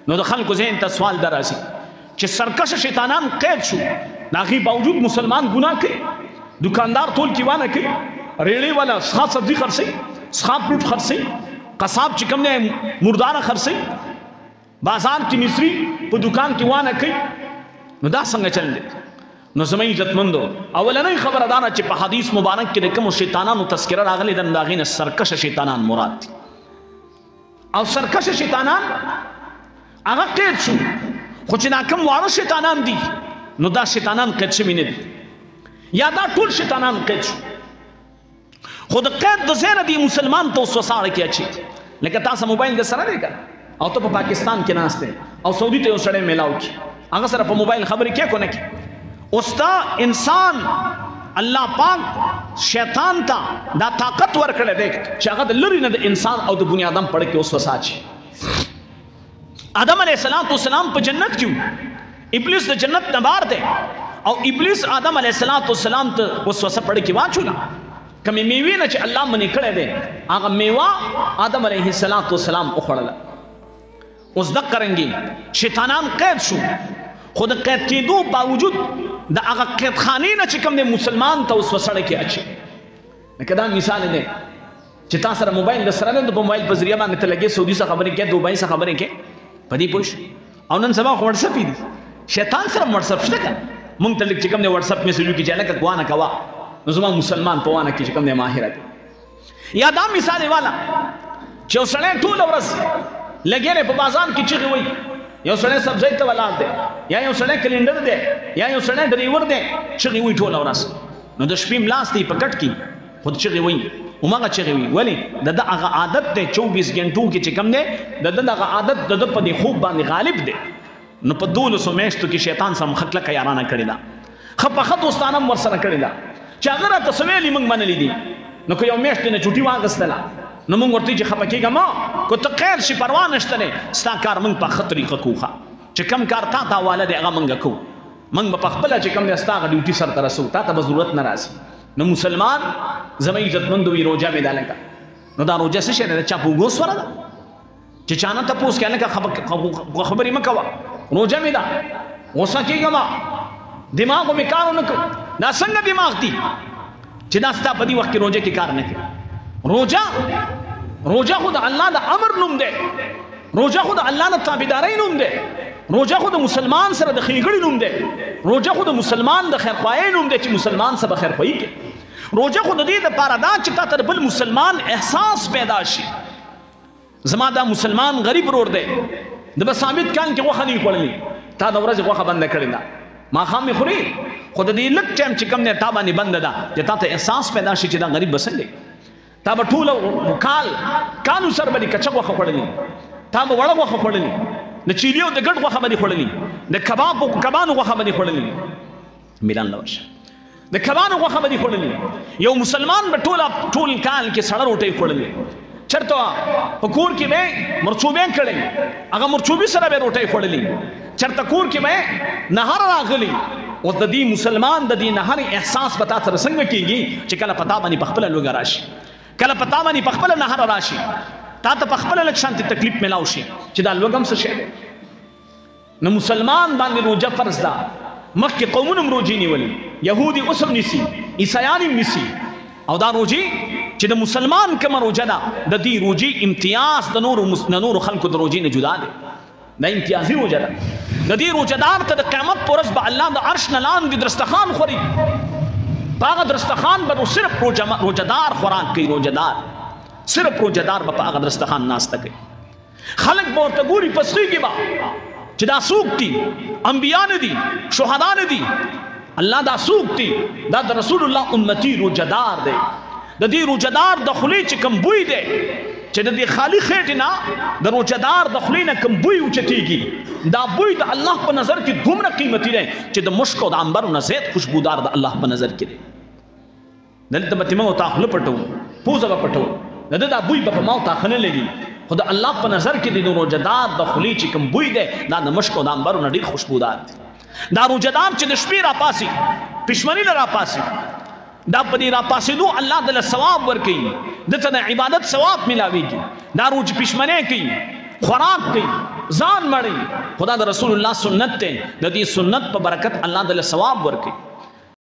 نو د خلکو ذهن ته سوال دراسي چې سرکش شیطانان قید شو، د هغې باوجود مسلمان ګناه کوي، دکاندار تول کې وانه کوي، ریړې والا سخا سبزي خرڅوي، سخا فروټ خرڅوي، قصاب چې کوم دی مرداره خرڅوي، بازار کې مصري په دکان کې وانه کوي، نو دا څنګه چل دی؟ نو زما عزتمندو، اولنۍ خبره دا ده چې په حدیث مبارک کې د کومو شیطانانو تذکره راغلې ده، نو د هغې نه سرکشه شیطانان مراد دي. او سرکشه شیطانان هغه قید شو، خو چې دا کوم واړه شیطانان دي نو دا شیطانان قید شوي نه دي، یا دا ټول شیطانان قید شو، خو د قید د ځای نه دی مسلمان ته وسوسه اړه کې اچي. لکه تاسو موبایل د سره دی که نه، او ته په پاکستان کې ناست دی او سعودي ته یو سړی میلاو کړي، هغه سره په موبایل خبرې کوې که نه کوې؟ اوس دا انسان الله پاک شیطان ته دا طاقت ورکړی دی چې هغه د لرې نه د انسان او د بني آدم په اړه کې وسوسه اچي. آدم علیه السلام په جنت کې و، ابلیس د جنت نه بار دی، او ابلیس آدم علیه السلام ته وسوسه په اړه کې واچوله. کومې میوې نه چې الله منې کړی دی هغه میوه آدم علیه السلام وخوړله. اوس دقه رنګې شیطانان قید شو، خو د قید کېدو باوجود د هغه قیدخانې نه چې کوم دی مسلمان ته وسوسه اړه کې اچي. لکه دا مثال دی چې تا سره موبایل د سره دی، د موبایل په ذریعه باندې ته لګې سعودي سره خبرې کوې، دوبۍ سره خبرې کوې، په دې پوه شو. او نن سبا خو واټساپ دي، شیطان سره هم واټساپ شته که نه؟ مونږ ته لږ چې کوم دی واټساپ میسج وکړي چې هلکه وانه کوه، نو زما مسلمان په وانه کې چې کوم دی ماهره دی. یا دا مثال یې واله چې یو سړی ټوله ورځ لګیا دی په بازار کې چیغې وایي، یو سړی سبزۍ ته ولاړ دی، یا یو سړی کلینډر دی، یا یو سړی ډریور دی، چیغې وایي ټوله ورځ، نو د شپې ملاس دی په کټ کې خو چیغې وایي، هماغه چیغې وایي. ولې؟ د ده هغه عادت دی 24 ګنټو کې چې کوم دی د ده دغه عادت د ده په دې خوب باندې غالب دی. نو په 12 میاشتو کې شیطان سره ښه کلکه یارانه کړې ده، ښه پخه دوستانه هم ورسره کړې ده، چې هغه راته څه ویلي موږ منلي دي. نو که یو میاشت نه چوټي واخیستله نو موږ ورته چې خفه کېږه مه، که ته قید شي پروا نشته دی، ستا کار موږ په ښه طریقه کوو، ښه چې کوم کار تا ته حواله دی هغه موږ کوو، موږ به په خپله چې کوم دی ستا هغه ډیوټي سرته رسوو، تا ته به ضرورت نه راځي. نو مسلمان زما عزتمندو وي روژه مې ده لکه، نو دا روژه څه شی ده؟ چا په اوږو سوره ده چې چا نه تپوس کوي لکه خبرې مه کوه، روژه مې ده، غوسه کېږه مه، دماغو مې کار ونه کړ. دا څنګه دماغ دی چې دا ستا په دې وخت کې روژه کې کار نه کوي؟ روژه خو د الله د امر نوم دی، روژه خو د الله د تابعدارۍ نوم دی، روژه خو د مسلمان سره د ښېګڼې نوم دی، روژه خو د مسلمان د خیرخواهۍ نوم دی چې مسلمان سره به خیرخواهي کوي. روژه خو د دې دپاره ده چې تا ته د بل مسلمان احساس پیدا شي. زما دا مسلمان غریب ورور دی، د به ثابت کال کې غوښه نه وي خوړلې، تا د ورځې غوښه بنده کړې ده، ماښام یې خوري، خو د دې لږ ټایم چې کوم دی تا باندې بنده ده چې تا ته احساس پیدا شي چې دا غریب به څنګه. تا به ټوله کال کالو سره به دې کچه غوښه خوړلې، تا به وړه غوښه خوړلې، د چیلي او د ګډ غوښه به دې خوړلې، د کبانو غوښه به دې خوړلې، میلان له ورشه د کبانو غوښه به دې خوړلې. یو مسلمان به ټول کال کې سړه روټۍ خوړلې، چېرته په کور کې به مرچوبې کړې، هغه مرچوبې سره به روټۍ خوړلې، چېرته کور کې به نهر راغلی. اوس د دې مسلمان د دې نهر احساس به تا سره څنګه کېږي چې کله په تا باندې په خپله لوږه راشي، کله په تا باندې په خپله نهر راشي، تا ته په خپله لږ شانتې تکلیف میلاو شي چې دا لوږه هم څه شی دی. نو مسلمان باندې روژه فرض ده. مخکې قومونه هم روژې نیولې، یهودي اوس هم نیسي، عیسایان هم نیسي، او دا روژې چې د مسلمان کومه روژه ده د دې روژې امتیاز د نورو خلکو د روژې نه جدا دی، دا امتیازي روژه ده. د دې روژهدار ته د قیامت په ورځ به الله د عرش نه لاندې درستخان خوري، په هغه درستخان به نو صرف روژهدار خوراک کوي، روژهدار صرف روژهدار به په هغه درستخان ناسته کوي. خلک به ورته ګوري، پسخېږي به چې دا څوک دي، انبیا نه دي، شهدا نه دي، الله دا څوک دي؟ دا د رسول الله امتي روژهدار دی. د دې روژهدار د خولې چې کوم بوی دی، چې د دې خالي خېټې نه د روژهدار د خولې نه کوم بوی اوچتېږي، دا بوی د الله په نظر کې دومره قیمتي دی چې د مشک او د عنبرو نه زیات خوشبودار د الله په نظر کې دی. دلته به ترې موږ او تا خوله پټوو، پوزه به پټوو، د ده دا بوی به په ما او تا ښه نه لګي، خو د الله په نظر کې د روژهدار د خولې چې کوم بوی دی دا د مشک او د عنبرو نه ډېر خوشبودار دی. دا روژهدار چې د شپې راپاڅي، پښمني له راپاڅي، دا په دې راپاڅېدو الله د له ثواب ورکوي، ده ته د عبادت ثواب میلاویږي. دا روژ پښمنی کوي، خوراک کوي، ځان مړی. خدا د رسول الله سنت ته، د دې سنت په برکت الله د ثواب ورکړي.